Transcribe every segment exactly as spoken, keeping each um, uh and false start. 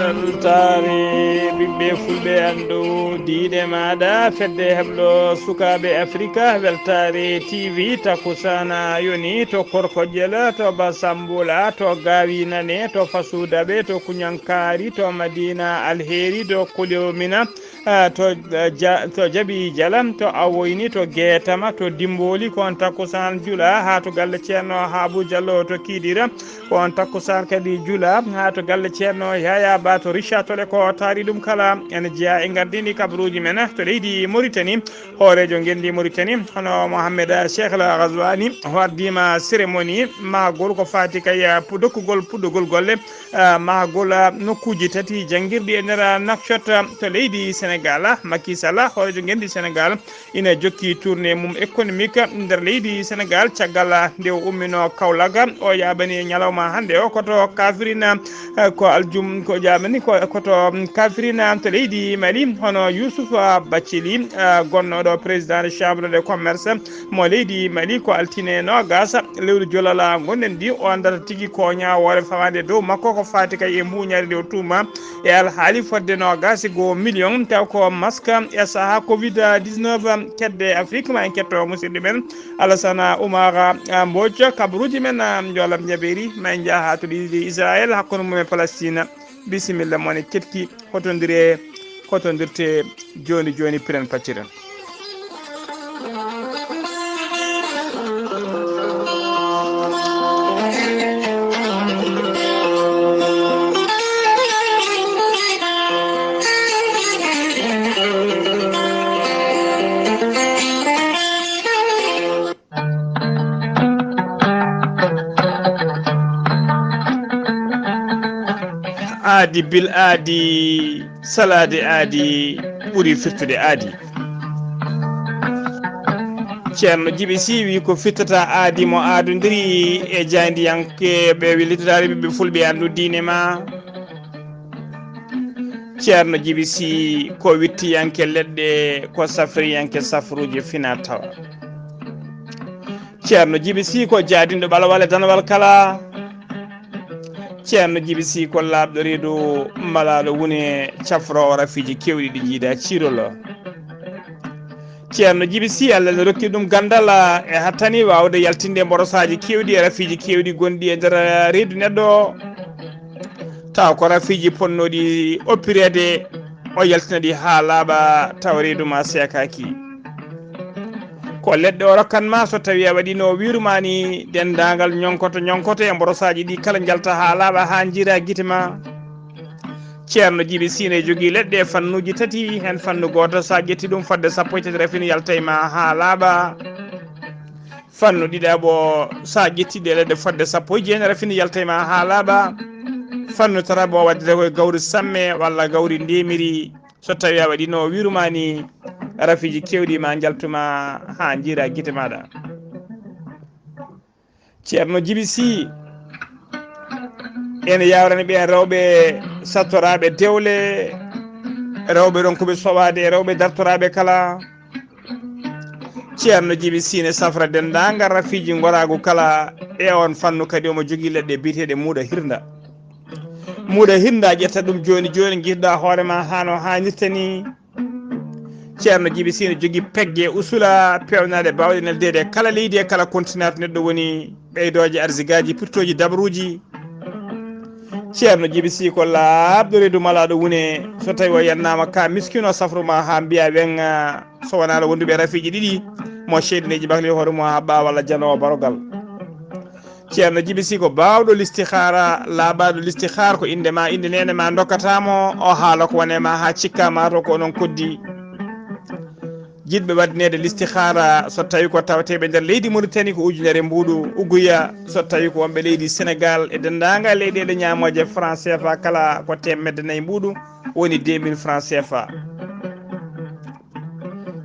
Weltaare ɓiɓɓe fulɓe anndu diine maaɗa, fedde heblo sukaaɓe Afrika, weltaare T V, takkusaana yoni to Korkoƴel, to Basambula, to Gawinane, to Fasudaɓe, to Kuñankaari, to Madina Alheri, to Kuliomina, ah, to, ah, Ja-, to Jabi Jala, to Awoyni, to Geetama, to Dimbooli, ko on takkusaan jula haa to galle Ceerno Habu Jallo to Kiidira. Ko on takkusaan kadi jula haa to galle Ceerno Yaya Ba to Richard Tolle. Ko taari ɗum kala ene jeyaa e gardini kabaruuji men to leydi Mauritanie. Hooreejo ngenndi Mauritanie, hono Mohamed Cheikh El Ghazouani, o ardii ma cérémonie mahgol ko faati kay, ah, pu-, dokkugol puɗɗogol golle, ah, mahgol, ah, nokkuuji tati janngirɗi e nder, ah, Nouakchott, ah, to leydi Sénégal. Ah, Macky Sall, hooreejo ngenndi Sénégal, ina jokki tournée mum économique nder leydi Sénégal, caggal nde o ummino Kaolack. O yaaɓani ñalawma hannde o ko to Kaffrine, eh, ko aljum-, ko yaaɓani ko, ko to Kaffrine to leydi Mali, hono Youssouf Bathily, eh, gonnooɗo président de chambre de commerce mo leydi Mali, ko altine noogas lewru jolala ngonɗen ndi, o anndata tigi ko ñaawoore fawaande dow makko ko faati kay e mbuuñaari nde o tuuma e alhaali fodde noogas e goo million, taw ko masque e sahaa covid dix-neuf kedde Afrique. Ma en ketto musidɗo men Alassane Oumar, ah, Mbodj, kabaruuji men, ah, njoolam njabeeri, ma en njaha to leydi Israël, hakkunde mum e Palestine. Bisimilla, mo ne ketti, hotondire, hotondirte jooni jooni, piren pacciren. Aadi bil aadi, salaade aadi ɓuri firtude aadi. Ceerno Jibi Sy wi ko fittata aadi mo aadondiri e jaayndiyanke ɓe wellitataare ɓiɓɓe fulɓe anndu diine ma. Ceerno Jibi Sy ko wittiyanke leɗɗe, ko safriyanke safruuji fina tawa. Ceerno Jibi Sy ko jaadinɗo ɓalawal e danawal kala. Ceerno Jibi Sy ko laaɓɗo reedu malaaɗo wune cafroowo rafiiji keewɗi ɗi jiida ciirolo. Ceerno Jibi Sy, Allah ne rokki ɗum ganndal e hattani waawde yaltinde mborosaaji keewɗi e rafiiji keewɗi gonɗi e nder reedu neɗɗo. Tawa ko rafiiji potnooɗi oppireede, o yaltina ɗi haa laaɓa, tawa reedu ma seekaaki. Ko leɗɗe o rokkan ma, so tawi a waɗino wiiru ma ni, denndaangal ñonkoto ñonkoto e mborosaaji ɗi kala njalta haa laaɓa, haa njiira gite ma. Ceerno Jibi Sy ne jogii leɗɗe e fannuuji tati, heen fannu gooto, so a ƴetti ɗum fodde sappo e tati rafini yalta e ma haa laaɓa. Fannu ɗiɗaɓo, so a ƴetti ɗe leɗɗe fodde sappo e jeenayi rafini yalta e ma haa laaɓa. Fannu tataɓo, waɗde ko e gawri samme walla gawri ndemiri. So tawi a waɗino wiiru ma ni, rafiiji keewɗi ma njaltuma haa njiira gite maɗa. Ceerno Jibi Sy ene yawrani ɓeen rewɓe sattoraaɓe dewle, rewɓe ronkuɓe soɓaade e rewɓe dartoraaɓe kala. Ceerno Jibi Sy ne safra denndaangal rafiiji ngoraagu kala e oon fannu. Kadi omo jogii leɗɗe biyeteeɗe muuɗa hirnda. Muuɗa hirnda, ƴetta ɗum jooni jooni, ngiirɗa hoore ma haa no haanirta ni. Ceerno Jibi Sy ne jogii pegge usula peewnaaɗe baawɗe neldeede e kala leydi e kala kontinent neɗɗo woni, ɓeydooje arsigaaji, pirtooji dabaruuji. Ceerno Jibi Sy ko laaɓɗo reedu malaaɗo wune. So tawi o yennaama ka miskino safru ma haa mbiya weŋŋa, so wonaa wonduɓe rafiiji ɗiɗi, mo seydaneeji bakli hoore mum haa ɓaa walla janoowo barogal. Ceerno Jibi Sy ko baawɗo listihaara, laaɓaaɗo listihaar, ko innde ma, innde neene ma ndokkata mo, o haala ko wone ma haa cikka ma to ko onon koddi. Jiɗɓe waɗneede listihaara, so tawi ko tawateeɓe nder leydi Mauritanie ko ujunere mbuuɗu uguya, so tawi ko wonɓe leydi Sénégal e denndaangal leyɗeele ñaamooje franc C F A kala ko teemedde nayi mbuuɗu, woni deux mille franc C F A.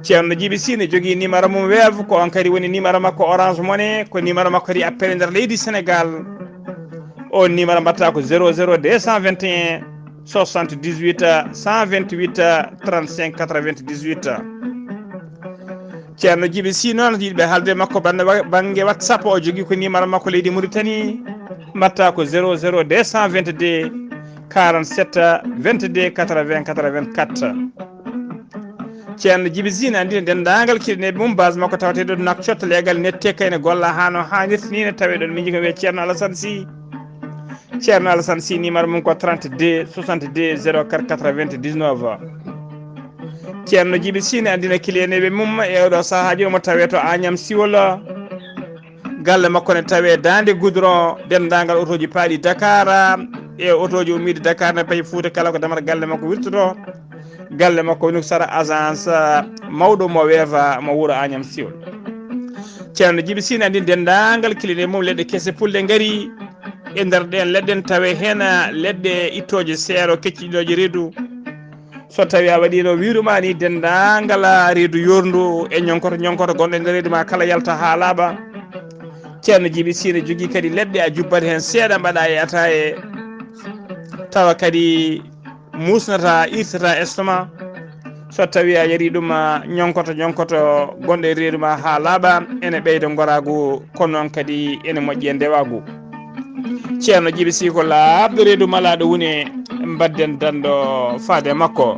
Ceerno Jibi Sy ne jogii numéro mum Wave, ko on kadi woni numéro makko Orange Money, ko numéro makko kadi appel nder leydi Sénégal. O numéro mbatta ko zéro zéro deux cent vingt et un soixante-dix-huit cent vingt-huit trente-cinq quatre-vingt-dix-huit. Ceerno Jibi Sy noon, yiɗɓe haalde makko bannde wa-, bannge WhatsApp, o jogii ko numéro makko leydi Mauritanie, mbatta ko zéro zéro deux cent vingt-deux quarante-sept vingt-deux quatre-vingts quatre-vingt-quatre. Ceerno Jibi Sine anndina denndaangal kiɗaneeɓe mum base makko tawateeɗo Nouakchott, leegal nette kayne golla haa no haanirta ni ne tawee ɗon. Min njiyii ko wiyee Ceerno Alassane Sy. Ceerno Alassane Sy, numéro mum ko trente-deux soixante-deux zéro quatre quatre-vingt-dix-neuf. Ceerno Jibi Sine anndina kiɗaneeɓe mum e oɗo sahaa jooni mo tawee to Agnam Siwol. Galle makko ne tawee Daande Goudron, denndaangal otooji paaɗi Dakar e otooji ummiiɗi Dakar ne payi Fuuta kala ko damata galle makko wirtoto. Galle makko woni ko sara agence, ah, mawɗo mo weefa mo wuro Agnam Siwol. Ceerno Jibi Sine anndina denndaangal kiɗaneeɓe mum leɗɗe kese pulɗe ngari. E nder ɗeen leɗɗe ne tawee heen, ah, leɗɗe ittooje seero kecciɗinooje reedu. So tawii a waɗiino wiiru ma ni denndaangal reedu yoorndu e ñonkoto ñonkoto gonɗo e nder reedu ma kala yalta haa laaɓa. Ceerno Jibi Sine jogii kadi leɗɗe a jubbat heen seeɗa mbaɗa e ataaye tawa kadi muusnata irtata estomac. So tawii a yarii ɗum ñonkoto ñonkoto gonɗo e reedu ma haa laaɓa ene ɓeyda ngoraagu kono noon kadi ene moƴƴi e ndewaagu. Ceerno Jibi Sine ko laaɓɗo reedu malaaɗo wune, mbadden danndo faade makko.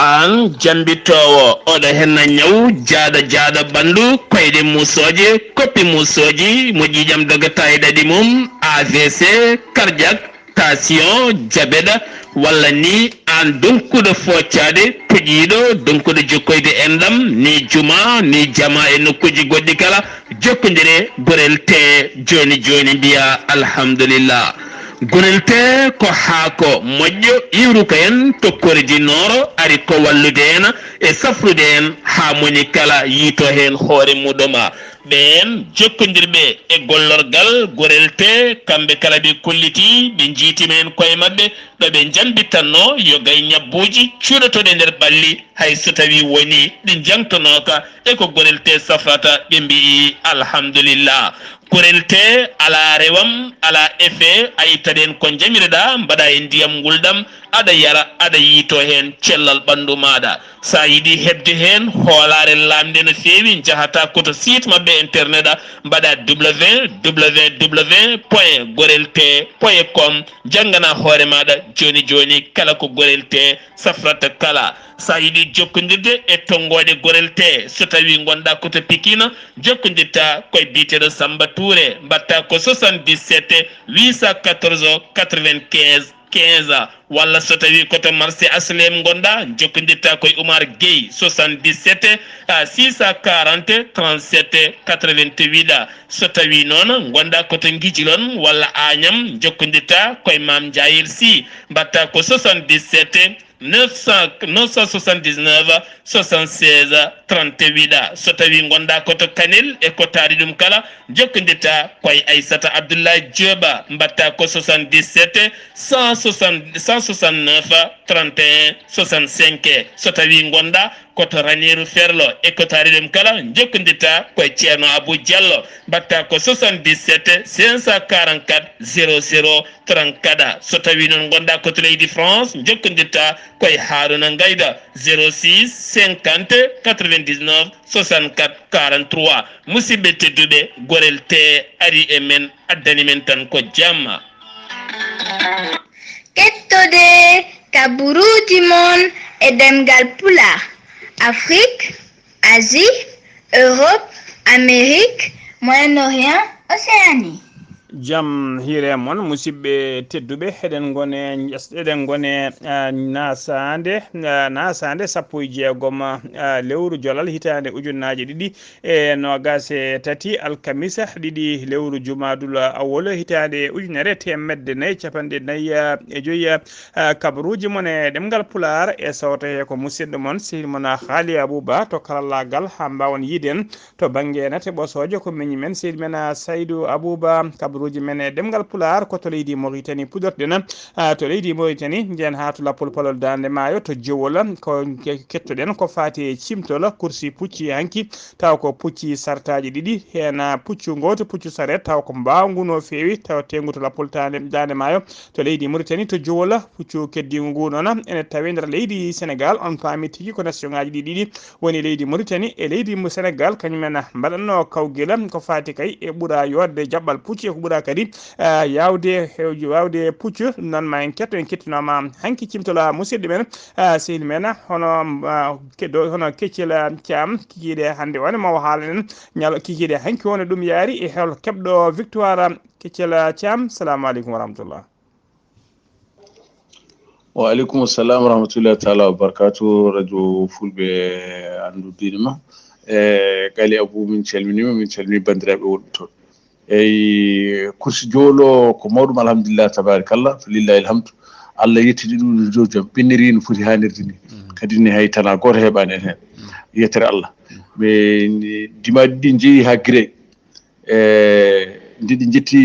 Aan jammbitoowo, oɗo henna ñaw jaaɗo jaaɗo ɓanndu, koyɗe muusooje, koppi muusooji, mo ƴiiƴam dogata e ɗaɗi mum, A V C, cardiaque, tension, diabète, walla ni aan donkuɗo foocaade, puƴiiɗo, donkuɗo jokkoyde enɗam, ni juma, ni jama e nokkuuji goɗɗi kala, jokkondire Gorel Tee jooni jooni, mbiya alhamdulillah. Gorel Tee ko haako moƴƴo iwruka en to Kore du Nord, ari ko wallude en e safrude en haa moni kala yiito heen hoore muɗum. Ɓeen jokkondirɓe e gollorgal Gorel Tee, kamɓe kala ɓe kollitii, ɓe njiitima en koye maɓɓe, ɗo ɓe njambitanno yo gay ñabbuuji cuuɗotooɗi e nder ɓalli, hay so tawii wonii ɗi njangtonooka, e ko Gorel Tee safrata, ɓe mbiyi alhamdulillah. Gorel Tee alaa rewam, alaa effet, a ittat en ko njamiroɗaa, mbaɗaa e ndiyam ngulɗam, aɗa yara, aɗa yiito heen cellal ɓanndu maaɗa. So a yiɗi heɓde heen hoolaare laamnde no feewi, njahataa ko to site maɓɓe internet, mbaɗaa W W W point gorel tee point com, janngana hoore maaɗa jooni jooni kala ko Gorel Tee safrata kala. So a yiɗi jokkondirde e tonngooɗe Gorel Tee, so tawii ngonɗaa ko to Pikine, jokkondirtaa koye biyeteeɗo Samba Touré, mbaɗtaa ko soixante-dix-sept huit cent quatorze quatre-vingt-quinze quinze, walla so tawii ko to marché H L M ngonɗaa, jokkondirtaa koye Oumar Gueye, soixante-dix-sept six cent quarante trente-sept quatre-vingt-huit. So tawii noon ngonɗaa ko to Ngijilon walla Agnam, jokkondirtaa koye Maam Njaayel Sy, mbaɗtaa ko soixante-dix-sept neuf cent, neuf cent soixante-dix-neuf soixante-seize trente-huit. So tawii ngonɗaa ko to Kanel e ko taari ɗum kala, jokkondirtaa koye Aissata Abdoulaye Diop, mbaɗtaa ko soixante-dix-sept cent soixante, cent soixante-neuf trente et un soixante-cinq. So tawii ngonɗaa ko to Raneeru Ferlo e ko taari ɗum kala, jokkondirtaa koye Ceerno Abou Diallo, mbaɗtaa ko soixante-dix-sept cinq cent quarante-quatre zéro zéro trente-quatre. So tawii noon ngonɗaa ko to leydi France, jokkondirtaa koye Haaruna Ngayda, zéro six cinquante quatre-vingt-dix-neuf soixante-quatre quarante-trois. Musidɓe tedduɓe, Gorel Tee ari e men, addani men tan ko jamma. Kettode kaburuuji mon e ɗemngal Pulaar, Afrique, Asie, Europe, Amérique, Moyen-Orient, Océanie. Jam hiire mon, musidɓe tedduɓe, eɗen ngone, eɗen ngone, ah, nasaande, ah, nasaande sappo e jeegom, ah, lewru jolal hitaande ujunnaaje ɗiɗi e noogaas e tati, alkamisa ɗiɗi lewru Jumaadul Awwal hitaande ujunere teemedde nayi capanɗe nayi e joyi. Ah, kabaruuji mon e ɗemngal Pulaar e sawto he ko musidɗo mon, sehil mon Haali Abuba to karallaagal, haa mbaawon yiiden to bannge nate ɓosoojo ko miñi men, sehil men, ah, Saydu Abuba. Kabaru Uji men e ɗemngal Pulaar ko to leydi Mauritanie puɗorɗen. Ah, to leydi Mauritanie, njehen haa to lappol palol Daande Maayo to Jowol. Ko ke-, kettoɗen ko faati e cimtol kursi pucci hanki, taw ko pucci sartaaji ɗiɗi, heen, ah, puccu gooto, puccu saret, taw ko mbaawngu no feewi, taw teengu to lappol Daande, Daande Maayo to leydi Mauritanie to Jowol. Puccu keddiingu ngu noon ene tawee nder leydi Senegal. On paami tigi ko nation ŋaaji ɗi ɗiɗi woni leydi Mauritanie e leydi mo Senegal, kañum en mbaɗatno kawgel ko faati kay e ɓura yodde jaɓɓal pucci e ko ɓura kadi, ah, yawde hewji wawde puccu. Ɗum noon ma en ketto, en kettinooma hanki cimtola musidɗo men, ah, sehil men, hono, ah, keddo, hono Keccel, ah, Thiam, kikiiɗe hannde one mawo haalnen ñalo kikiiɗe hanki woni ɗum yaari e hol keɓɗo victoire. Keccel, ah, Thiam, salamu aleykum wa rahmatullah. Wa aleykum salam wa rahmatullahi taala wa barakatuh. Radio Fulɓe Anndu Diine Ma. E Gali Abou, min calminiima, min calmini banndiraaɓe wonɓe toon. Eyi, kursi Jowol ko mawɗum, alhamdulillah, tabarakallah, fa lillahi alhamdu. Allah yettini ɗum no dow jam, ɓenniri no foti haanirde ni. Kadi ne hay tana gooto heɓaani en heen. Yettere Allah. Ɓe, dimaaɗi ɗi njeyi haa Girey. E, nde ɗi njetti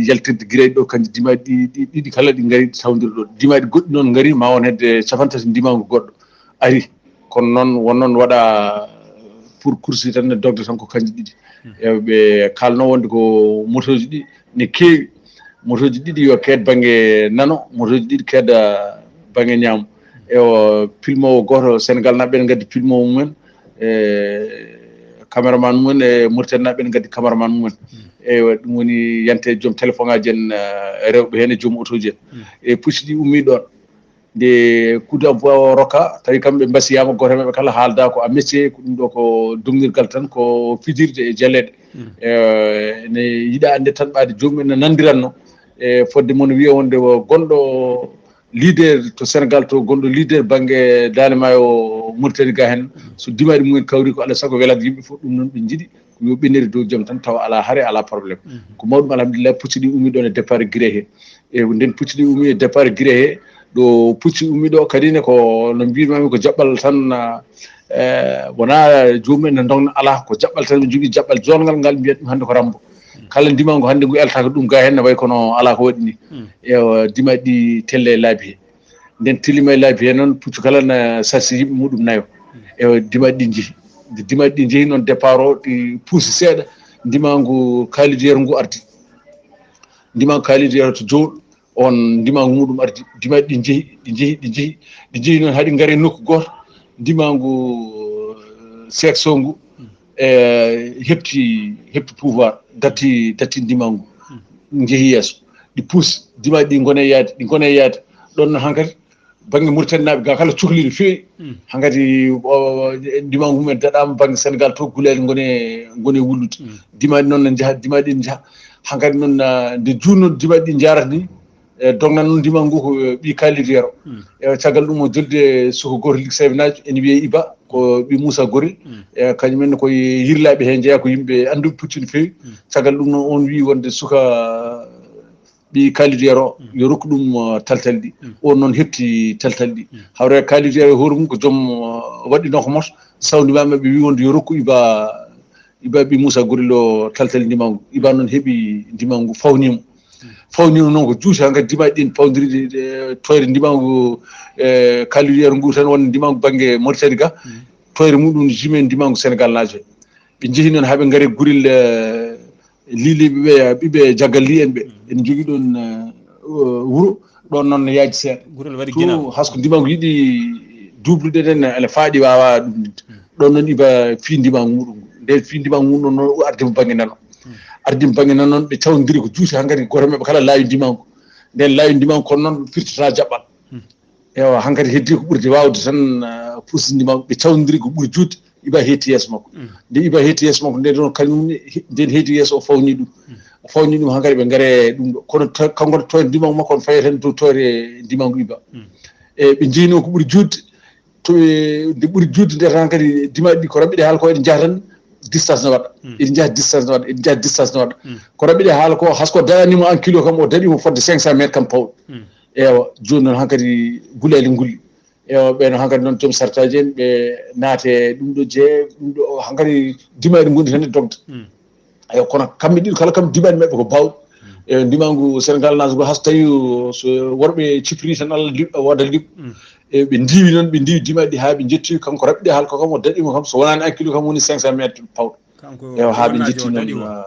yaltirde Girey ɗo, kanji dimaaɗi ɗi, ɗi, ɗiɗi kala ɗi ngari tawdiri ɗo. Dimaaɗi goɗɗi noon ngari, ma won hedde capanɗe tati ndimaangu goɗɗo ari. Kono noon, won noon waɗa pour kursi tan ne dogde tan ko kanji ɗiɗi. E, ɓe kaalno wonde ko motooji ɗi ne keewi. Motooji ɗiɗi yo keed bannge nano, motooji ɗiɗi keeda bannge ñaamo. E o pilmoowo gooto, Senegal naɓe ɓen ngaddi pilmoowo mumen. E, cameraman mumen, e Mauritanie naɓe ɓen ngaddi cameraman mumen. Eywa, ɗum woni yante joom téléphone aji en, eh, rewɓe heen e joom otooji en. E pucci ɗi ummii ɗoon. Nde coup d'envoi o rokka, tawi kamɓe mbasiyaama, gooto e maɓɓe kala haalda ko a métier, ko ɗum ɗo ko dognirgal tan, ko fijirde e jaleeɗe. Eh, ne yiɗa annde tan ɓaade joomum en no nanndiranno. E fodde mon wiya wonde o gonɗo leader to Senegal to, gonɗo leader bannge Daande Maayo Mauritanie ga heen, so dimaaɗi mumen kawri ko alaa sago welata yimɓe fof, ɗum noon ɓe njiɗi. Ko yo ɓennere dow jam tan, tawa alaa hare, alaa problème. Ko mawɗum, alhamdulillah, pucci ɗi ummi ɗoon e départ Girey he. E nden pucci ɗi ummi e départ Girey he, ɗo pucci ummi ɗo kadi ne ko no mbiyatmi ko jaɓɓal tan, eh, wonaa joomum en ne ndogna, alaa, ko jaɓɓal tan ɓe njogii, jaɓɓal joolngal ngal mbiyat ɗum hannde ko Rambo. Kala ndimaangu hannde ngu eltaaka ɗum ga heen ne wayi kono alaa ko waɗi ni. Ewa, dimaaɗi ɗi telle e laabi he. Nden tilima e laabi he noon, puccu kala na sarsi yimɓe muɗum nayo. Ewa, dimaaɗi ɗi njehi. Nde dimaaɗi ɗi njehi noon, départ o, ɗi puusi seeɗa, ndimaangu Kalidou Yero ngu ardi. Ndimaangu Kalidou Yero to Jowol, on ndimaangu muɗum ardi. Dimaaɗi ɗi njehi, ɗi njehi, ɗi njehi, ɗi njehi noon haa ɗi ngari nokku gooto. Ndimaangu, eh, section ngu, eh, heɓti, heɓti pouvoir, datti, datti ndimaangu. Njehi yeeso. Ɗi puusi, dimaaɗi ɗi ngone yaade, ɗi ngone yaade. Ɗoon noon hankadi, bannge Mauritanie naaɓe ga kala cukli no feewi. Hankadi, o, ndimaangu mumen daɗaama, bannge Senegal to, gulaali ngone, ngone wullude. Dimaaɗi noon ne njaha, dimaaɗi ɗi njaha. Hankadi noon, ah, nde juutno dimaaɗi ɗi njarata ni, e, dognan noon ndimaangu ngu ko, e, ɓii Kalidou Yero. E, caggal ɗum o joldi e suka gooto Ligue Sevenaajo, ene wiyee Iba, ko ɓii Moussa Gorel. E, kañum en ko yirlaaɓe heen njeyaa, ko yimɓe annduɓe pucci no feewi. Caggal ɗum noon on wii wonde suka ɓii Kalidou Yero, yo rokku ɗum, uh, taltal ɗi. On noon heɓti taltal ɗi. Hawre Kalidou Yero e hoore mum ko joom, uh, waɗɗinoo ko moto, sawndi maɓɓe ɓe wii wonde yo rokku Iba, Iba ɓii Moussa Gorel o taltal ndimaangu. Iba noon heɓi ndimaangu, fawniima. Fawniima noon ko juuti, hankadi dimaaɗi ɗin pawdiri, eh, toyre ndimaangu, eh, Kalidou Yero ngu tan wonde ndimaangu bannge Mauritanie ga. Toyre muɗum jime ndimaangu Senegal naajo. Ɓe njehi noon haa ɓe ngari Gorel, eh, liiliiɓe ɓe, ɓiɓɓe Jaggal Li en ɓe. Ene njogii ɗoon, eh, wuro, ɗoon noon ne yaaji seeɗa. Gorel waɗi to ginal. Hasko ndimaangu yiɗi duublude ɗen, ene faaɗi, waawaa ɗum. Ɗoon noon Iba fii ndimaangu muɗum ngu. Nde fii ndimaangu muɗum noon, o ardi mo bannge nano. Ardi mo bannge nano noon, ɓe cawndiri ko juuti, hankadi gooto maɓɓe kala laawi ndimaangu. Nden laawi ndimaangu kono noon firtata jaɓɓal. Ewa, hankadi heddi ko ɓurdi waawde tan, ah, puusde ndimaangu, ɓe cawndiri ko ɓuri juutde, Iba hetti yeeso makko. Nde Iba hetti yeeso makko, nde ɗon kañum ne he-, nden hetti yeeso, o fawni ɗum. O fawni ɗum, hankadi ɓe ngare ɗum ɗo. Kono to-, kanko to toyre ndimaangu makko on fayata heen dow toyre ndimaangu Iba. E ɓe njeyno ko ɓuri juutde, to, e, nde ɓuri juutde nde tan kadi dimaaɗi ɗi ko raɓɓiɗe haala ko eɗe njaha tan, distance ne waɗa. Eɗe njaha distance ne waɗa, eɗe njaha distance ne waɗa. Ko raɓɓiɗe haala ko, hasko daɗani mo en kilo kam, o daɗi mo fodde cinq cent mètres kam pawɗo. Ewa, jooni noon hankadi gulaali nguli. Ewa, ɓe no hankadi noon joom sartaaji en, ɓe naate ɗum ɗo jeye, ɗum ɗo hankadi dimaaɗi ngondi tan e dogde. Ewa, kono kamɓe ɗiɗo kala kam dimaaɗi maɓɓe ko bawɗi. E ndimangu Sénégal naatugol, hay so tawi so worɓe cipri tan, Allah ndi-, waɗa liɓ. E ɓe ndiwi noon, ɓe ndiwi dimaɗi haa ɓe njetti kanko raɓɓiɗe haal ko kam o daɗimo kam, so wonani Ankilo kam woni cinq cents mètres pawɗo. Ewa, haa ɓe njetti noon, ah,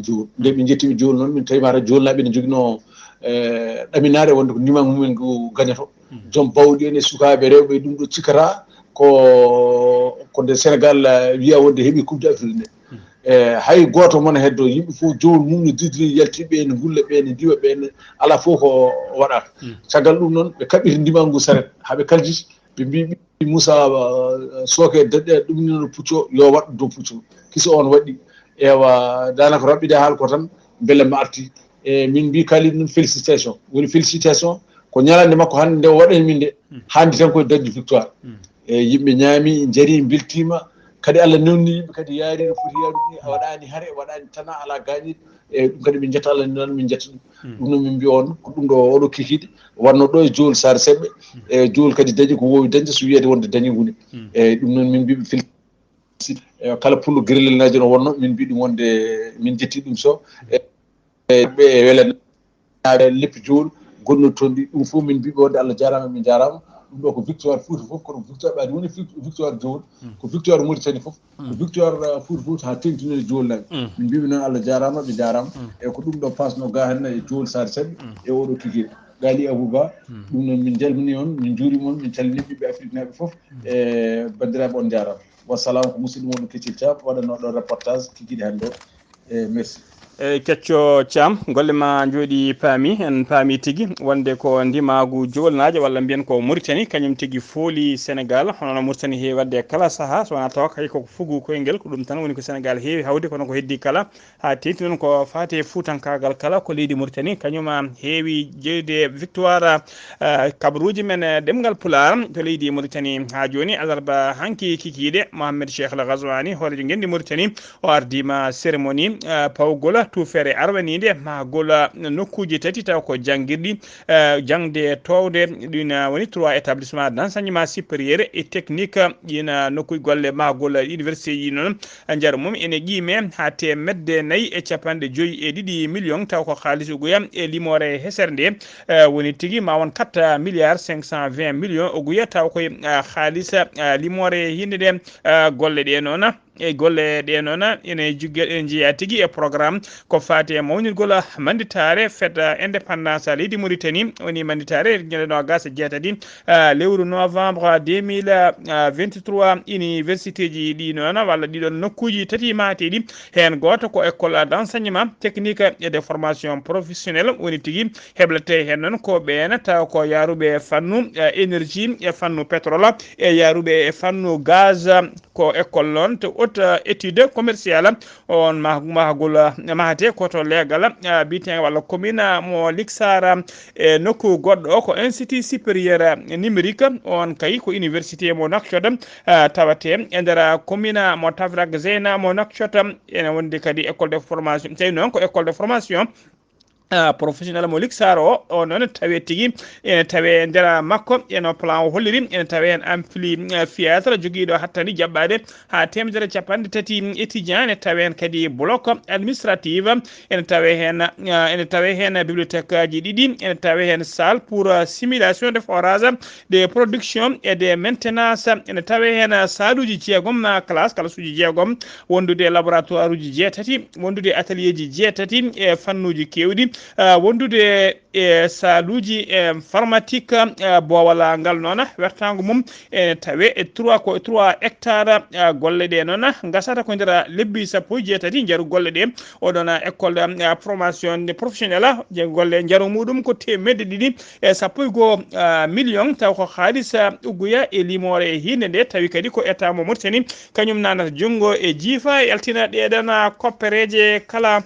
Jool. Nde ɓe njetti Jool noon, min tawi mata Joolnaaɓe ne joginoo, eh, ɗaminaare wonde ko ndimangu mumen ngu gañoto. Joom bawɗi en e sukaaɓe rewɓe ɗum ɗo cikkata ko, ko nde Sénégal, eh, wiya wonde heɓi Coupe d'Afrique nde. Eh, hay gooto mon heddo, yimɓe fof jowol mum no didiri, yalti ɓe ne ngulla, ɓe ne ndiwa, ɓe ne, alaa fof ko waɗata. Caggal ɗum noon, ɓe kaɓɓiti ndimangu saret, haa ɓe kaljiti, ɓe mbi, ɓe mbi Moussa, eh, Soke daɗɗe ɗum ni no pucco, yo waɗ dow pucco. Kisi on waɗi. Ewa, daanaka raɓɓiɗe haal ko tan, mbele ma arti. E min mbi Kalidou noon, félicitation. Woni félicitation, ko ñalande makko hannde nde o waɗani min nde. Hannde tan koye dañde victoire. E yimɓe ñaami, njari, mbeltiima. Kadi Allah newni yimɓe kadi yaari no foti yaarude ni, a waɗaani hare, waɗaani tana, alaa gaañiiɗo. E ɗum kadi min njetta Allah noon, min njetta ɗum. Ɗum noon min mbiya on, ko ɗum ɗo oɗo kikiiɗe, wonno ɗo e Jool Saare Seɓɓe. E Jool kadi dañi ko woowi dañde, so wiyeede wonde dañi ngu ni. E ɗum noon min mbiɓe félicitation. E kala pullo guerrier najo no wonno, min mbi ɗum wonde min jetti ɗum so. E, e ɓe e wela leppi Jool gonno toon ɗi, ɗum fof min mbiɓe wonde Allah jaaraama, min jaaraama. Ɗum ɗo ko victoire Fouta fof, kono victoire ɓaadi woni fi-, victoire Jool, ko victoire Mauritanie fof, ko victoire, uh, Fouta fof haa teŋtinoɗe Jool naɓe. Min mbiɓe noon Allah jaaraama, ɓe jaaraama. E ko ɗum ɗo pasno ga hen e Jool Saare Seɓɓe e oɗo kikiiɗe. Gali Abouba, ɗum noon min njalmini on, min njuurima on, min calmini ɓiɓɓe Afrique naɓe fof. E banndiraaɓe on jaaraama. Wassalam, ko musidɗo mon Keccel Thiam waɗanno ɗo reportage kikiiɗe hannde o. E merci. E Kecco Thiam, golle ma njooɗi paami, en paami tigi wonde ko ndimaagu Joolnaajo walla mbiyen ko Mauritanie, kañum tigi fooli Sénégal. Hono no Mauritanie heewi waɗde e kala sahaa, so wonaa tawa kay koko fugu koyngel, ko ɗum tan woni ko Sénégal heewi hawde, kono ko heddi kala, haa teeŋti noon ko faati e fuutankaagal kala, ko leydi Mauritanie kañum heewi jeyde victoire, eh, kabaruuji men, eh, ɗemngal Pulaar to leydi Mauritanie. Haa jooni, alarba hanki kikiiɗe, Mohamed Cheikh Al Ghazouani, hooreejo ngenndi Mauritanie, o ardiima cérémonie, eh, pawgol tuufeere arwaniinde mahgol nokkuuji tati taw ko janngirɗi, eh, jaŋde toowde, ɗum woni trois établissements d'enseignement supérieur et technique, ina nokkuuji golle mahgol université ji noon, njaru mum ene qiime haa teemedde nayi e capanɗe joyi e ɗiɗi million, taw ko haalis uguya e limoore hesere nde, eh, woni tigi ma won quatre milliards cinq cent vingt millions uguya, taw koye, eh, haalis, eh, limoore hinde nde, eh, golle ɗe noon. E golle ɗe noon ene jugge-, ene jeeya tigi e programme ko faati e mawnirgol manditaare fête indépendance leydi Mauritanie, woni manditaare ñande noogas e jeetati, ah, lewru novembre deux mille vingt-trois. Université ji ɗi noon, walla ɗiɗon nokkuuji tati maateeɗi, heen gooto ko école d'enseignement technique et de formation professionnelle, woni tigi heblete heen noon ko ɓeen taw ko yaaruɓe e fannu, eh, énergie, e fannu pétrole, e yaaruɓe e fannu gaz. Ko école noon to haute, eh, étude commerciale, on mah-, mahagol, eh, mahate ko to leegal, eh, biyeteeŋgal walla commune, eh, mo Liksara, e nokku goɗɗo o ko Institut Supérieur Numérique, on kay ko université mo Nouakchott, eh, tawate e nder commune mo Tafrak Zeina mo Nouakchott. Ene wondi kadi école de formation, tawi noon ko école de formation, ah, professionnel mo Liksara o, o noon tawe tigi, ene tawe nder makko, eno plan o holliri, ene tawe heen ampli, eh, fiyaatra jogiiɗo hattani jaɓɓaade haa teemedere capanɗe tati étudiant, ene tawe heen kadi bloc administratif, ene tawe heen, ah, ene tawe heen bibliothèque aji ɗiɗi, ene tawe heen salle pour, ah, simulation de forage de production et de maintenance, ene tawe heen saaluuji jeegom, ah, classe, classe uji jeegom, wondude e laboratoire uji jeetati, wondude e atelier ji jeetati e fannuuji keewɗi, ah, wondude e saaluuji, eh, informatique, eh, boowal ngal noon, wertaango mum ene tawe e trois, ko trois hectares, eh, golle ɗe noon ngasata ko nder lebbi sappo e jeetati njaru golle ɗe. Oɗon, eh, école, eh, formation professionnelle, je golle njaru muɗum ko teemedde ɗiɗi e sappo e goo, eh, million, taw ko haalis, eh, ugguya e limoore e hiinde nde, tawi kadi ko État mo Mauritanie kañum nanata junngo e jiifa e yaltina ɗeɗon, eh, koppereeje kala.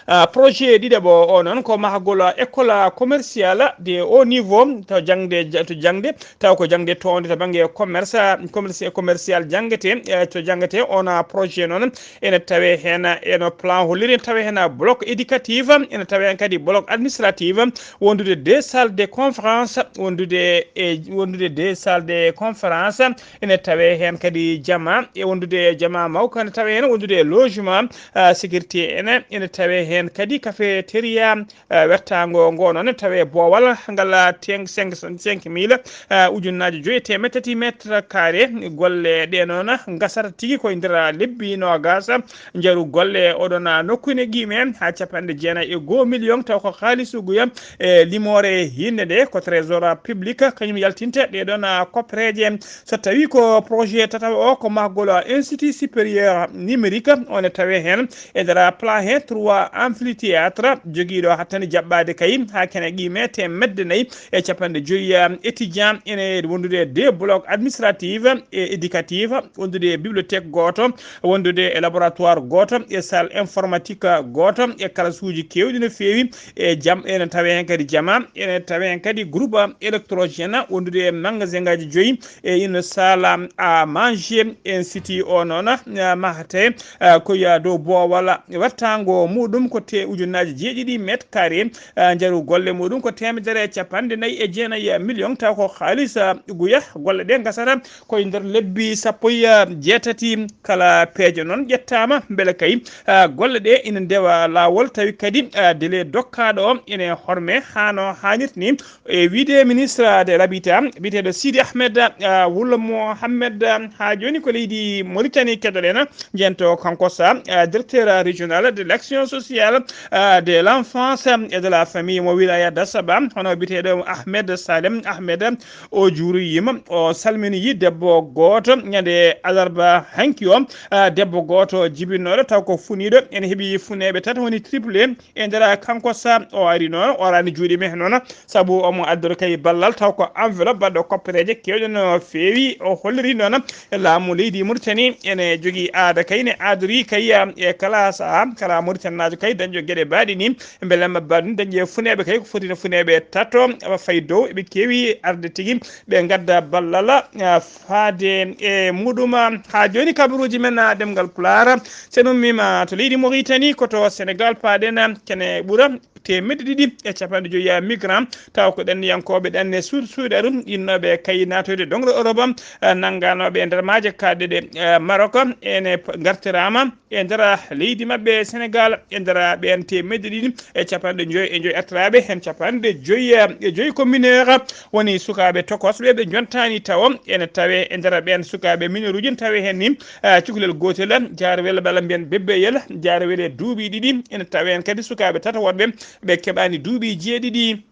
Ah, projet ɗiɗaɓo o noon ko mahgol école commerciale de haut niveau to jaŋde, to jaŋde, taw ko jaŋde townde to bannge commerce, commerce, commercial jaŋgete, eh, to jaŋgete. On, ah, projet noon ene tawe heen, eno plan holliri, ene tawe heen bloc éducatif, ene tawe heen kadi bloc administratif, wondude deux salles de conférence, wondude e, wondude deux salles de conférence, ene tawe heen kadi jama, e wondude e jama mawka, ene tawe heen wondude e logement, ah, sécurité ene, ene tawe Heen kadi cafeteria, eh, wertaango ngo noon tawe boowal ngal, ah, teng-, cinq cent cinq mille, ah, ujunnaaji joyi e teemedde tati mètre carré. Golle ɗe noon ngasata tigi koye nder lebbi noogas. Njaru golle oɗon, ah, nokku ne qiime haa capanɗe jeenayi e goo million, taw ko haalisuguya e limoore hinnde nde ko trésor public kañum yaltinta ɗe ɗoon, ah, koppereeje. So tawi ko projet tataɓo o ko mahgol, ah, Institut Supérieur Numérique, o ne tawe heen e nder plan hee trois amphithéâtre jogiiɗo hattani jaɓɓaade kay haa kene qiime teemedde nayi e capanɗe joyi, ah, étudiant ene wondude e deux blocs administratifs et éducatifs, wondude e bibliothèque gooto, wondude e laboratoire gooto e salle informatique gooto e kalasuuji keewɗi no feewi e jam, ene tawe heen kadi jama, ene tawe heen kadi groupe électrogène, wondude e magasin ngaji joyi e une salle à manger. Institut o noon, ah, mahate, ah, ko ya dow boowal wertaango muɗum ko te ujunnaaji jeeɗiɗi mètre carré, ah, njaru golle muɗum ko teemedere e capanɗe nayi e jeenayi million, taw ko haalis, ah, guya. Golle ɗe ngasata koye nder lebbi sappo e jeetati. Kala peeje noon ƴettaama mbele kay, ah, golle ɗe ina ndewa laawol, tawi kadi, ah, délai dokkaaɗo o ene horme haa no haanirta ni. E wiyde ministre de l'habitat, biyeteeɗo Sidi Ahmed, ah, Wul Mohammed, ah, haa jooni ko leydi Mauritanie keɗoɗen, jento kanko sa, ah, directeur régional de l'action sociale, ah, de l'enfance et de la famille mo wilaya Dassaba, hono biyeteeɗo Ahmed Salem Ahmed, o juurima, o salmini debbo gooto ñande alarba hanki o, ah, debbo gooto jibinooɗo taw ko funiiɗo, ene heɓi funeeɓe tati woni triplé e nder kanko sa o ari noon, o arani juuɗe men noon, sabu omo addori kay ballal taw ko enveloppe baɗɗo koppereeje keewɗe no feewi. O holliri noon laamu leydi Mauritanie ene jogii aada kay ne aadori kay, ah, e kala saha kala Mauritannaajo kay dañjo geɗe baaɗi ni, mbele mabba ɗum dañje funeeɓe kay ko foti no funeeɓe tato, awa fay dow eɓe keewi arde tigi ɓe ngadda ballal, ah, faade e muɗum. Haa jooni kabaruuji men, ah, ɗemngal Pulaar, sen ummiima to leydi Mauritanie ko to Sénégal paaɗen, ah, kene ɓura teemedde ɗiɗi e capanɗe joyi migrant, taw ko ɗanniyankooɓe ɗanne suuɗ-, suuɗaru, innooɓe kay naatoyde doŋre Europe, eh, nannganooɓe e nder maaje kaaɗɗe ɗe, eh, Maroc, ene p-, ngartiraama e nder leydi maɓɓe Sénégal, e nder ɓeen teemedde ɗiɗi e capanɗe joyi e joyi artiraaɓe, heen capanɗe joyi e joyi ko mineur, woni sukaaɓe tokosɓe ɓe njontaani tawo, ene tawe e nder ɓeen sukaaɓe mineruuji, ne tawe heen ni, eh, cukalel gootel, jaarwel bala mbiyen bebbeyel, jaarwel e duuɓi ɗiɗi, ene tawe heen kadi sukaaɓe tato woɗɓe ɓe keɓaani duuɓi jeeɗiɗi.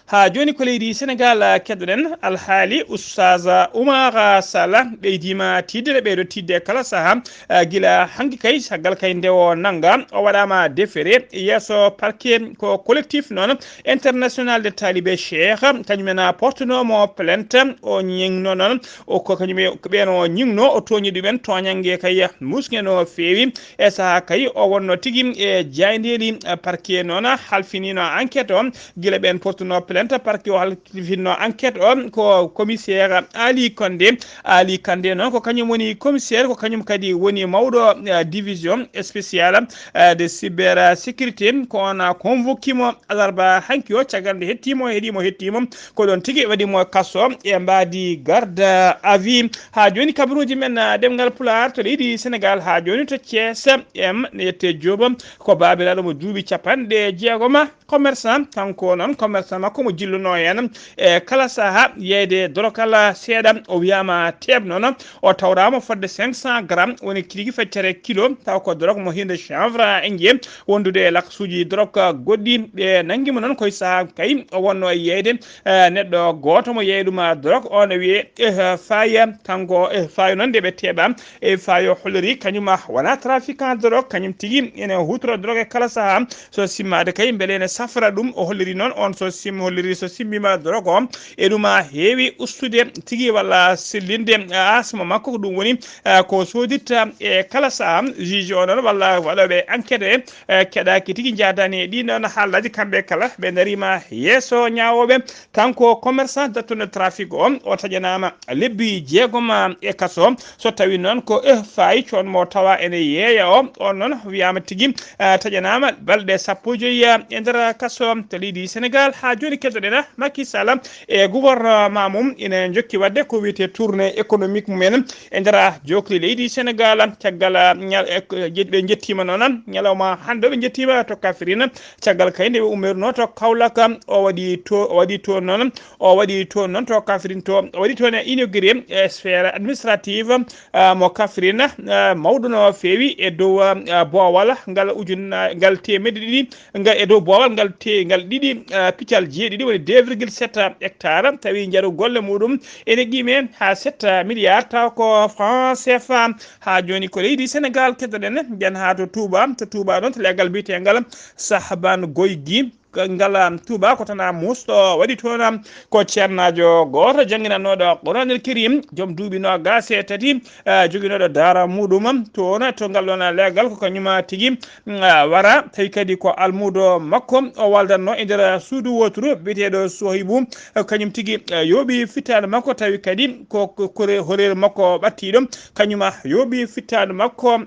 Haa jooni ko leydi Senegaal keɗoɗen alhaali Oustaz Oumar Sall ɓeydiima tiiɗde, ɓeydo tiiɗde kala saha, ah, gila hanki kay, caggal kay nde o nannga, o waɗaama defere yeeso parquet ko collectif noon international de talibé Cheikh, kañum en portunoomo plainte, o ñiŋno noon, o ko kañum e ko ɓeen o ñiŋno, o tooñi ɗumen tooñannge kay musnge no feewi. E saha kay o wonno tigi e jaayndeeli, eh, parquet noon halfiniino enquête o, gila ɓeen portuno plainte, parquet o halfinno enquête o ko commissaire Ali Condé. Ali Condé noon ko kañum woni commissaire, ko kañum kadi woni mawɗo, eh, division spéciale, eh, de cybersécurité. Ko on convoqué mo alarba hanki o, caggal nde hetti mo, heɗi mo, hetti mo, ko ɗon tigi waɗi mo kaso e mbaadi garde à vue. Haa jooni kabaruuji men, ah, ɗemngal Pulaar to leydi Senegaal, haa jooni to Thiès M, ne yette Diop, ko baabiraaɗo mo duuɓi capanɗe jeegom, commerçant, kanko noon commerçant makko mo jilluno heen e kala saha yeeyde dorokal seeɗa, o wiyaama teeɓ noon, o tawraama fodde cinq cents grammes, woni tigi feccere kilo, taw ko dorog mo hinde chanvre en njiye, wondude e laksuuji dorog goɗɗi. Ɓe nanngi mo noon koye saha kay o wonno e yeeyde, eh, neɗɗo gooto mo yeeyi ɗum, ah, dorog, o ne wiyee, eh, Faye, kanko, eh, Faye noon nde ɓe teeɓa, eh, Faye o holliri kañum, ah, wona trafiquant dorog, kañum tigi ene hutoro dorog e kala saha, so simmaade kay mbele ene safra ɗum. O holliri noon on so sim-, holliri so simmiima dorog o, e ɗum, ah, heewi ustude tigi walla sellinde, ah, asma makko, ko ɗum woni, ah, ko sooditta e kala saha. Juge o noon walla waɗooɓe enquête e, eh, keɗaaki tigi njaadaani e ɗiin ɗoon haaldaaji, kamɓe kala ɓe ndariima yeeso ñaawooɓe. Kanko commerçant dattuɗo trafic o, o taƴanaama lebbi jeegom e kaso. So tawi noon ko, eh, Faye coon mo tawa ene yeeya o, on noon wiyaama tigi, eh, taƴanaama balɗe sappo e joyi e nder kaso to leydi Senegaal. Haa jooni Keɗoɗen Macky Sall e gouvernement mum ina jokki waɗde ko wiyetee tournée économique mumen e nder jookli leydi Sénégal. Caggal, ah, ñal-, e, ɓe njettiima noon ñalawma hannde, ɓe njettiima to Kafrine. Caggal kay nde ɓe ummiruno to Kaolack, o waɗi to, o waɗi toon noon, o waɗi toon noon to Kafrine to, o waɗi toon inauguré e sphère administrative, ah, mo Kafrine, ah, mawɗo no feewi e dow, ah, boowal ngal ujun-, ngal teemedde ɗiɗi nga e dow boowal ngal te-, ngal ɗiɗi, ah, piccal jeeɗiɗi, woni deux virgule sept hectares, tawi njaru golle muɗum ene qime haa sept milliards, taw ko franc C F A. Haa jooni ko leydi Sénégal keɗoɗen, nden haa to Touba, to Touba noon to leggal biyetengal Sahban Goygi. Ngal, ah, Touba ko tan a muusɗo waɗi toon, ah, ko ceernaajo gooto jannginannooɗo Quraanul Kariim, joom duuɓi noogaas e tati, ah, joginooɗo daara muɗum toon to ngal ɗoon leggal, ko kañum tigi, ah, wara, tawi kadi ko almuudo makko o waldatno e nder suudu wooturu biyeteeɗo Sohibu, ah, kañum tigi, ah, yooɓi fittaandu makko, tawi kadi ko, ko kore-, horeeru makko ɓattiiɗo, kañum yooɓi fittaandu makko.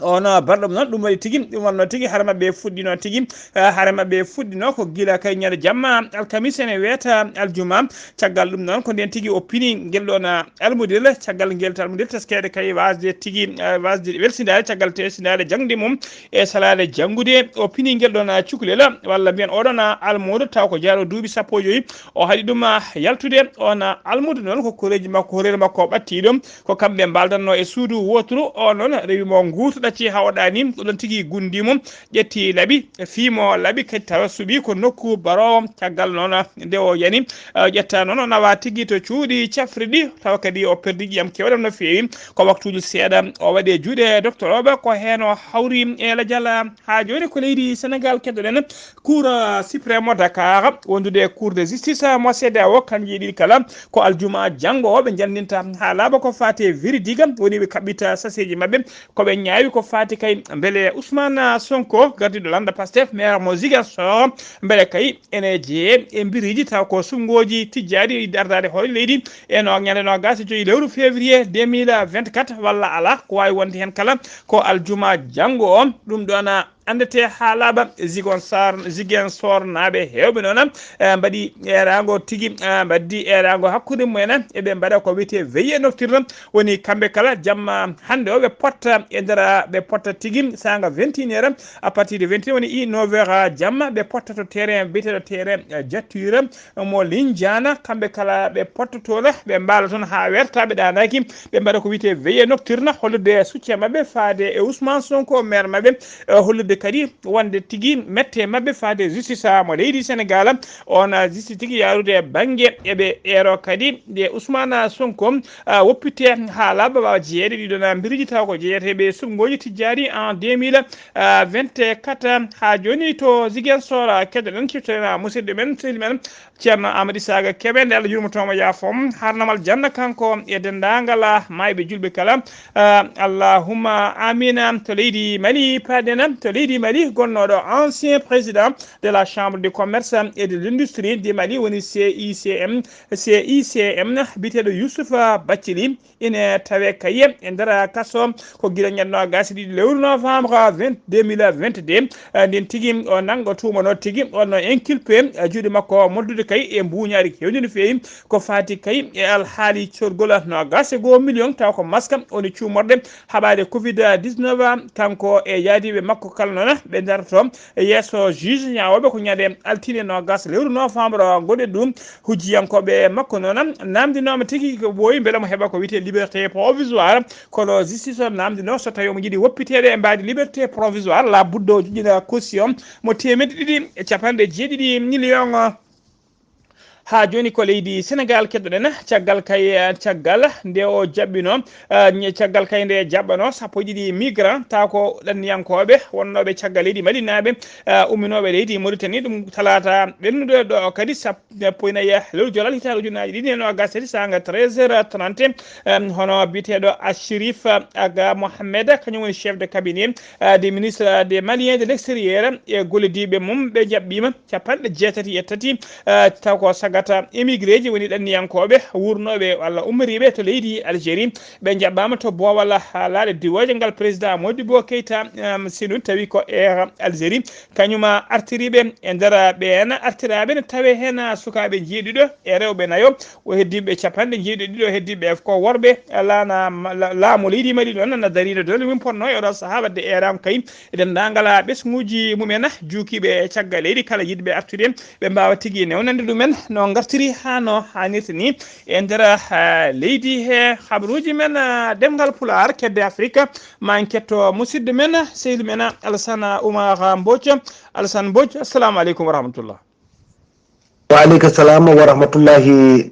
On, ah, baɗɗo ɗum noon, ɗum waɗi tigi, ɗum wonno tigi, hare maɓɓe fuɗɗino tigi, ah, hare maɓɓe fuɗɗino ko gila kay ñande jamma alkamisa ene weeta aljuma. Caggal ɗum noon, ko ndeen tigi o pini ngel ɗoon, ah, almudel, caggal ngel to almudel teskeede kay waasde tigi, ah, waasde welsindaade, caggal teskindaade jaŋde mum e salaade janngude, o pini ngel ɗoon, ah, cukalel, walla mbiyen oɗon, ah, almuudo, taw ko jaaɗo duuɓi sappo e joyi, o haɗi ɗum, ah, yaltude. On, ah, almuudo noon ko koreeji makko, horeeru makko ɓattiiɗo, ko kamɓe mbaaldanno e suudu wooturu, o noon rewi mo nguuto ɗacci haa o ɗaani, ɗoon tigi gunndi mum, ƴetti laɓi, fii mo laɓi, kadi tawa suɓi ko nokku baroowo. Caggal noon nde o yani, eh, ƴetta noon o nawa tigi to cuuɗi cafri ɗi, tawa kadi o perdi ƴiyam keewɗam no feewi. Ko waktuuji seeɗa o waɗi e juuɗe doktorooɓe, ko heen o hawri e lajal. Haa jooni ko leydi Senegaal keɗoɗen. Cour, eh, suprême mo Dakar, wondude e Cour de justice mo C E D E A O, kanji ɗiɗi kala ko aljuma janngo o ɓe janndinta haa laaɓa ko faati e véridique, woni ɓe kaɓɓita saseeji maɓɓe. Ko ɓe ñaawi ko faati kay mbele Ousmane Sonko, gardiiɗo lannda Pastef, maire mo Ziguinchor, mbele kay ene jeye e mbiriiji taw ko suɓngooji tijjaaɗi dardaade hoore leydi e no ñande noogaas e joyi lewru février deux mille vingt-quatre walla alaa, ko waawi wonde heen kala ko aljuma janngo o. Ɗum ɗoon anndetee haa laaɓa. Ziguinchor, Ziguinchor naaɓe heewɓe noon, eh, mbaɗi eeraango tigi, eh, mbaɗdi eeraango hakkunde mumen e ɓe mbaɗa ko wiyetee veillée nocturne. Woni kamɓe kala jamma hannde o ɓe potta e nder, ɓe potta tigi saanga vingt et une heures, à partir de vingt et une woni i neuf heures jamma, ɓe potta to terrain biyeteeɗo terrain, eh, Jatture mo Lindiane. Kamɓe kala ɓe potta toon, ɓe mbaala toon haa weerta, ɓe ɗaanaaki, ɓe mbaɗa ko wiyetee veillée nocturne, hollude soutien maɓɓe faade e Ousmane Sonko, maire maɓɓe, eh, hollude kadi wonde tigi mette maɓɓe faade justice mo leydi Senegaal. On, ah, justice tigi yaarude e bannge eɓe eero kadi nde Ousmane Sonko, ah, woppite haa laaɓa, waawa jeyeede ɗiɗon, ah, mbiriiji taw ko jeyeteeɓe e suɓngooji tijjaaɗi en deux mille vingt-quatre. Haa jooni to Ziguinchor, ah, keɗoɗen, ciftoɗen, ah, musidɗo men, sehil men, Ceerno Aamadu Isaaqa Kebe, nde Allah yurmotoo mo yaafoo mo, harnamal janna kanko e denndaangal, ah, maayɓe juulɓe kala. Ah, allahumma amina. To leydi Mali paaɗen, to leydi Mali gonnooɗo ancien président de la Chambre de Commerce et de l'Industrie du Mali, woni C I C M, C I C M, biyeteeɗo Youssouf Bathily, ine tawee kay e nder kaso ko gila ñande noogaas e ɗiɗi lewru novembre vingt, deux mille vingt-deux. Eh, ndeen tigi o nanngo tuumanoo tigi, wonno inculpé, eh, juuɗe makko moddude kay e mbuuñaari keewndi no feewi. Ko faati kay e alhaali corgol noogaas e goo million, taw ko masque woni cuumorde haɓaade covid dix-neuf, kanko e yaadiiɓe makko kala noon ɓe darto yeeso juge ñaawooɓe ko ñande altine noogaas lewru novembre ngonɗen ɗum. Hujjiyankooɓe makko noon naamndinooma tigi ko ɓooyi mbele mo heɓa ko wiyetee liberté provisoire, kono justice o naamndinoo so tawii omo yiɗi woppiteede e mbaadi liberté provisoire, laabudda o joƴƴina caution mo teemedde ɗiɗi e capanɗe jeeɗiɗi million. Haa jooni ko leydi Senegaal keɗoɗen, caggal kay, caggal nde o jaɓɓino, eh, caggal kay nde jaɓɓano sappo e ɗiɗi migrant, taw ko ɗanniyankooɓe wonnooɓe caggal leydi Malinaaɓe, eh, umminooɓe leydi Mauritanie, ɗum talaata ɓennuɗo ɗo kadi sappo e nayi lewru jolal hitaande ujunnaaji ɗiɗi e noogaas e tati, saanga treize heures trente, em, hono biyeteeɗo Achérif Aga Mohamed, kañum woni chef de cabinet, eh, du ministre des Maliens de l'extérieur e gollodiiɓe mum, ɓe jaɓɓiima capanɗe jeetati e tati, eh, taw ko saga Ata émigré ji woni ɗanniyankooɓe wuurnooɓe walla ummoriiɓe to leydi Algérie, ɓe njaɓɓaama to boowal laaɗe diwooje ngal président Modibo Keita, um, Sinu, tawi ko e Algérie. Kañum artiriiɓe e nder ɓeen artiraaɓe ne tawee heen sukaaɓe jeeɗiɗo e rewɓe nayo, o heddiiɓe capanɗe jeeɗiɗo ɗiɗo heddiiɓe ko worɓe. Laana, la-, laamu leydi Mali noon na dariino dole mum potnoo e oɗo sahaa waɗde eeraango kay e denndaangal ɓesnguuji mumen juukiiɓe e caggal leydi kala yiɗɓe artude ɓe mbaawa tigi newnande ɗumen no ngartiri haa no haanirta ni e nder, ah, leydi he. Habruuji men, ah, ɗemngal Pulaar, kedde Afrika, ma en ketto musidɗo men, sehil men, Alsana Oumar Mbodj. Alsana Mbodj, assalamu aleykum wa rahmatullah. Wa aleyka salam wa rahmatullahi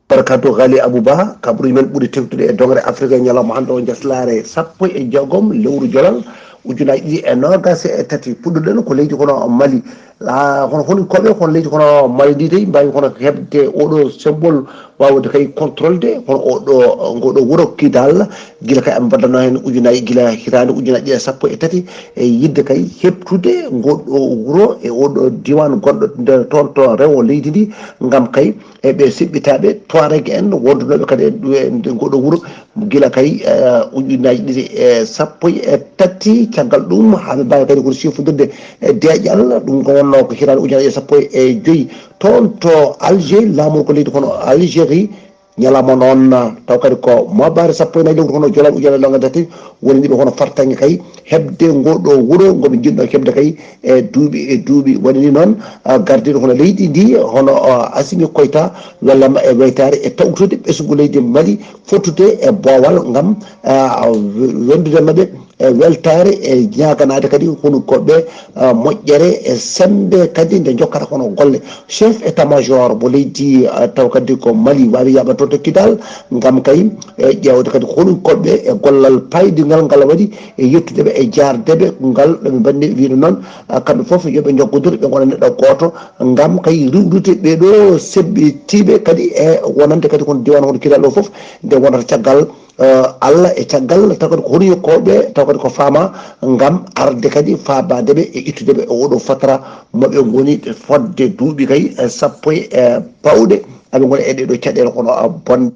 barakatu. Ghali Abou Ba, kaɓruuji men ɓuri teftude e dongre Afrika e ñalawma hannde o, njaslaare sappo e jeegom lewru jolal, ujunaaji ɗiɗi e noogas e tati. Puɗɗuɗen ko leydi kono Mali. La, hono, hono koɓe, kono leydi kono Mali ndi dey, mbaawi kono heɓde oɗo symbole, waawde kay contrôle de, hono oɗo, ngoɗo wuro Kidal, gila kay aɓe mbaɗatnoo heen ujunaaji, gila hitaande ujunaaji ɗiɗi e sappo e tati, e yiɗde kay heɓtude ngoɗo wuro e oɗo diiwaan gonɗo nder toon to rewo leydi ndi, ngam kay e ɓe seɓɓitaaɓe Tuareg en wondunooɓe kadi e ɗu-, e ngoɗo wuro gila kay, eh, ujunaaji ɗiɗi e sappo e tati. Caggal ɗum, haa ɓe mbaawi kadi kono sifodirde e deeƴal, ɗum ko wonnoo ko hitaande ujunaaji ɗiɗi e sappo e joy toon to Alger, laamorgo leydi kono Algérie. Ñalawma noon, taw kadi ko mobare sappo e nayi lewru hono jolal ujunere langa tati woni ɗiɓe hono fartaŋŋe kay heɓde ngoɗo wuro ngo ɓe njiɗno heɓde kay e duuɓi e duuɓi. Woni ni noon, ah, gardiiɗo hono leydi ndi, hono, ah, Assimi Koita, wellama e weytaare e tawtude ɓesngu leydi Mali fottude e boowal ngam, ah, wenndude maɓɓe e weltaare e ñaaganaade kadi hunukoɓe, ah, moƴƴere e semmbe kadi nde njokkata kono golle. Chef état-major mo leydi, ah, taw kadi ko Mali waawi yaaɓa toon to Kidal ngam kay e ƴeewde kadi ko honum koɓɓe e gollal paydingal ngal waɗi e yettude ɓe e jaarde ɓe ngal ɗo ɓe mbanni wiide noon, ah, kamɓe fof yo ɓe njoggodir ɓe ngona neɗɗo gooto ngam kay riwdude ɓeeɗo sebbitiiɓe kadi e wonande kadi kono diwan hono Kidal o fof nde wonata caggal eh, Allah e caggal taw kadi ko honiyokooɓe taw kadi ko faama ngam arde kadi faabaade ɓe e ittude ɓe e oɗo fatara mo ɓe ngoni fodde duuɓi kay, eh, sappo e, eh, pawɗe aɓe ngoni e ɗeɗo caɗeele kono, ah, bonde.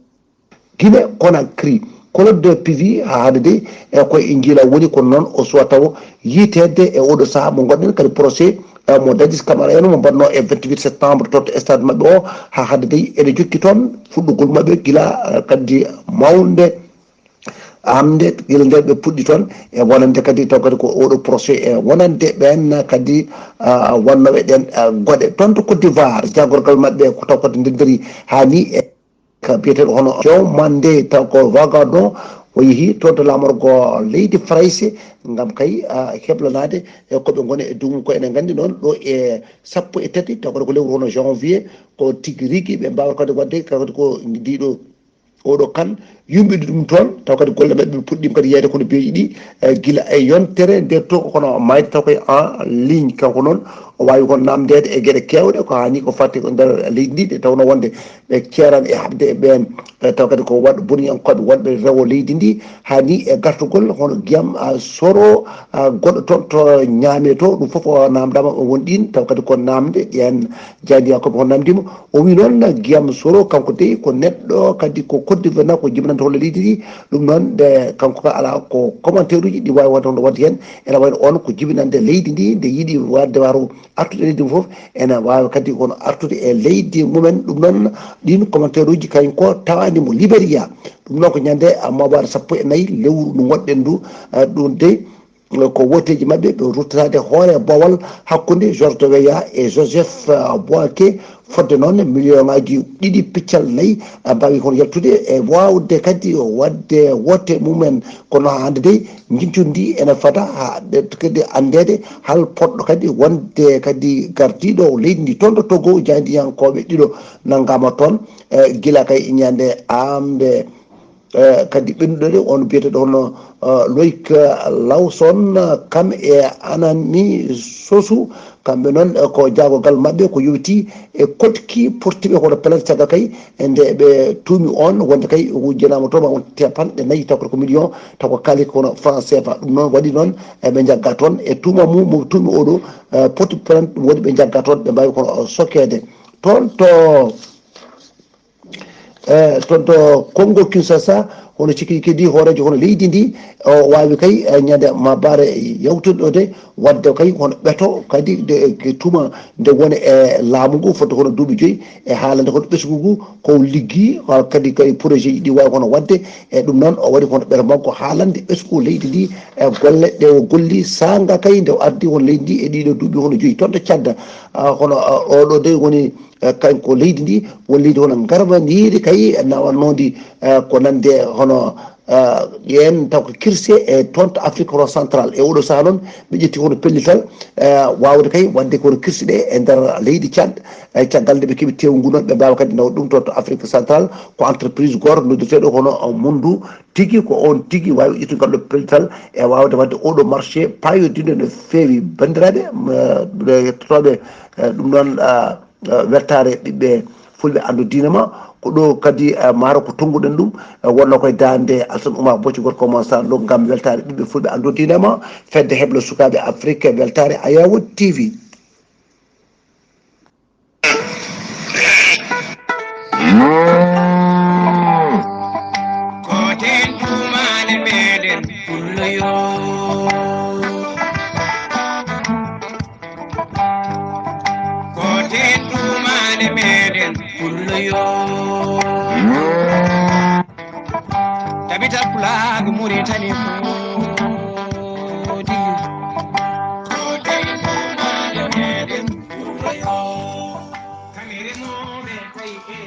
Guinée Conakry, Claude Pivi haa hannde de e koye Injila woni kono noon o suwa taw yiiteede e oɗo sahaa mo ngonɗen kadi procès, eh, mo Dadis Camara en mo mbaɗnoo e vingt-huit septembre to, to stade maɓɓe o. Haa hannde dey eɗe jokki toon fuɗɗugol maɓɓe gila, eh, kadi mawnde hannde gila nde ɓe puɗɗi toon e wonande kadi taw kadi ko oɗo procès e wonande ɓeen kadi, ah, wonnooɓe ɗeen, ah, goɗe. Toon to Côte d'Ivoire, jaagorgal maɓɓe ko taw kadi ndennderi haa ni e ka biyeteeɗo hono Jean Mandé, taw ko Vagadon, o yehi toon to laamorgo leydi Farayse ngam kay, ah, heblanaade e ko ɓe ngoni e duumu. Ko enen nganndi noon ɗo e sappo e tati, taw kadi ko lewru hono janvier, ko tigi rigi ɓe mbaawata kadi waɗde kadi ko ndiɗo oɗo kan yumɓiɗi ɗum toon, taw kadi golle maɓɓe ɓe puɗɗiima kadi yeeyde kono beeji ɗi, eh, gila e yontere nder to kono mayde taw koye en ligne. Kanko noon o waawi kon namndeede e geɗe keewɗe ko haani ko fatti ko nder leydi ndi, nde tawnoo wonde ɓe ceeran e haɓde e ɓeen, eh, taw kadi ko waɗ boniyankooɓe wonɓe rewo leydi ndi, haani e gartugol hono Giyam, ah, Soro, ah, goɗɗo toon to Ñaame to, ɗum fof o namdaama o won ɗiin, taw kadi ko namde ɗeen jaayndiyankooɓe hono namdiima. O wi noon Giyam Soro, kanko dey ko neɗɗo kadi ko Côte d'Ivoire, ko jibinanta holle leydi ndi. Ɗum noon nde kanko ka alaa ko commentaire uji ɗi waawi waɗde hono waɗde heen. Ene wayno on ko jibinande leydi ndi, nde yiɗi waɗde waro artude e leydi mum fof, ene waawi kadi kono artude e leydi mumen. Ɗum noon ɗiin commentaire uji kañ ko tawani mo Liberia. Ɗum noon ko ñande, ah, mobare sappo e nayi lewru ndu ngonɗen ndu, ah, ɗum dey ko wooteeji maɓɓe ɓe ruttataade hoore boowal hakkunde George Weah e Joseph, ah, Boaké. Fodde noon million ngaji ɗiɗi piccal nayi, ah, mbaawi kono yaltude e waawde kadi waɗde woote mumen. Kono haa hannde dey njincudi ndi ene fada haa ɗe-, kadi anndeede hal poɗɗo kadi wonde kadi gardiiɗo leydi ndi toon to Togo, jaayndiyankooɓe ɗiɗo nanngaama toon, eh, gila kay ñande amde. Eh, kadi ɓennuɗo de, on biyeteeɗo hono, eh, Loic Lawson, eh, kam e Anani Sosu, kamɓe noon, eh, ko jaagogal maɓɓe ko yowiti e koɗki portiɓe hono pellet caggal kay, e nde ɓe tuumi on wonde kay wujjanaama to ma won tepanɗe nayi taw ko million, taw ko kaalis kono franc C F A. Ɗum noon waɗi noon, eh, ɓe njagga toon e tuuma mum mo tuumi oɗo, eh, porti plainte, ɗum waɗi ɓe njagga toon, ɓe mbaawi kono sokeede. Toon to Eh, toon to Congo Kinshasa, hono cikki kadi hooreejo hono leydi ndi, o waawi kay, eh, ñande ma bare yawtude ɗo de, wadde kay hono ɓeto kadi de, eh, tuma nde woni e laamu ngu fodde hono duuɓi joyi, e haalande hono ɓesngu ngu ko liggi, hol kadi kay projet ji ɗi waawi hono wadde, e ɗum noon o waɗi hono ɓeto makko haalande ɓesngu leydi ndi, e golle ɗe o golli saanga kay nde o ardi hono leydi ndi e ɗiɗo duuɓi hono joyi. Toon to Tchad, ah, hono, ah, oɗo de woni, eh, kanko leydi ndi, woni leydi hono ngarwaniiri kay, nawatnoondi, eh, ko nande hono, eh, yen taw ko kirse e toon to Afrique hono central. E oɗo saha noon, ɓe ƴetti hono pellital, eh, waawde kay waɗde kono kirse ɗe e nder leydi Tchad. E caggal nde ɓe keɓi teewu ngu noon, ɓe mbaawa kadi nawde ɗum toon to Afrique central. Ko entreprise goto noddirteeɗo hono, eh, Mundu tigi, ko on tigi waawi ƴettude ngal ɗo pellital e waawde waɗde oɗo marché paayodinɗo no feewi. Banndiraaɓe, eh, yettotooɓe, eh, ɗum noon, ah, eh, weltaare ɓiɓɓe fulɓe anndu diine ma. Ko ɗo kadi, eh, maaro ko tonnguɗen ɗum, eh, wonno koye daande Alsan Oumar Bocci gorko mo Sar Lo ngam weltaare ɓiɓɓe fulɓe anndu diine ma. Fedde heɓlo sukaaɓe Afrique weltaare Ayawo T V. Koten tumale meɗen pullo yo. Koten tumale meɗen pullo yo. Tabital pulaagu Muritani foodi. Koten tumale meɗen pullo yo. Kamere mo ɓe koy ɓe.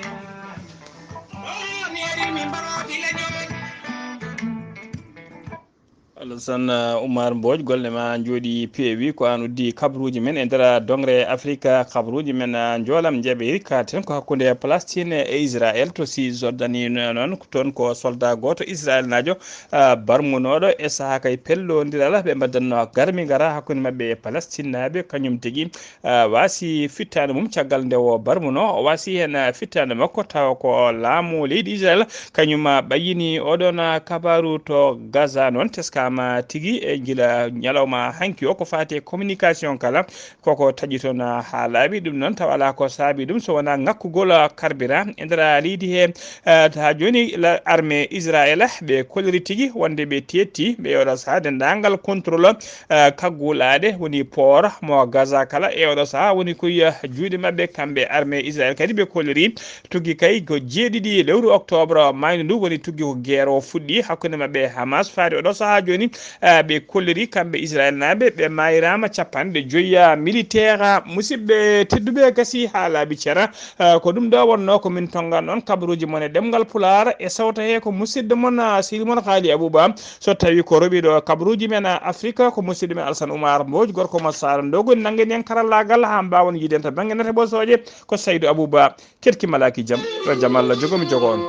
Alassane, uh, Oumar Mbodj, golle ma njooɗi peewi. Ko an uddi kabaruuji men e nder dongre Afrika. Kabaruuji men, uh, njoolam njaɓe rikkaten ko hakkunde Palestine e Israël. To Cisjordanie noon, toon ko soldat gooto Israël naajo, uh, barmunooɗo e sahaa kay pellondiral ɓe mbaddanno garmi ngara hakkunde maɓɓe e Palestinnaaɓe, kañum tigi ah, waasi fittaandu mum caggal nde o barmuno. O waasi heen, ah, fittaandu makko tawa ko laamu leydi Israel kañum, ah, ɓayyini oɗon, ah, kabaaru. To Gaza noon teskaama tigi e gila ñalawma hanki o ko faati e communication kala koko taƴi toon, ah, haa laaɓi. Ɗum noon tawa alaa ko saabi ɗum so wonaa ŋakkugol, ah, carburant e nder, ah, leydi he. Eh, haa jooni la armée Israël ɓe koliri tigi wonde ɓe teetti ɓe oɗo sahaa denndaangal contrôle, eh, kaggulaaɗe woni port mo Gaza kala e oɗo sahaa woni koye juuɗe maɓɓe kamɓe armée Israël. Kadi ɓe koliri tuggi kay ko jeeɗiɗi lewru octobre maaydu ndu woni tuggi ko guerre o fuɗɗi hakkunde maɓɓe e Hamas faade oɗo sahaa jooni, eh, ɓe koliri kamɓe Israël naaɓe ɓe maayiraama capanɗe joyi militaire. Musidɓe tedduɓe gasi haa laaɓi ceera. Eh, ko ɗum ɗo wonno ko min tongan on kabaruuji mon e ɗemngal Pulaar e sawta he ko musidɗo mon, ah, sehil mon Haali Abuba. So tawi ko roɓiɗo kabaruuji men, ah, Afrika ko musidɗo men Alsan Oumar Mbodj, gorko mo Sara Ndogo, nangen en karallaagal haa mbaawen yiiden to bannge nate ɓosooje ko Saydu Abuba. Ketki malaaki jam, yo jam Allah jogo mi jogo on.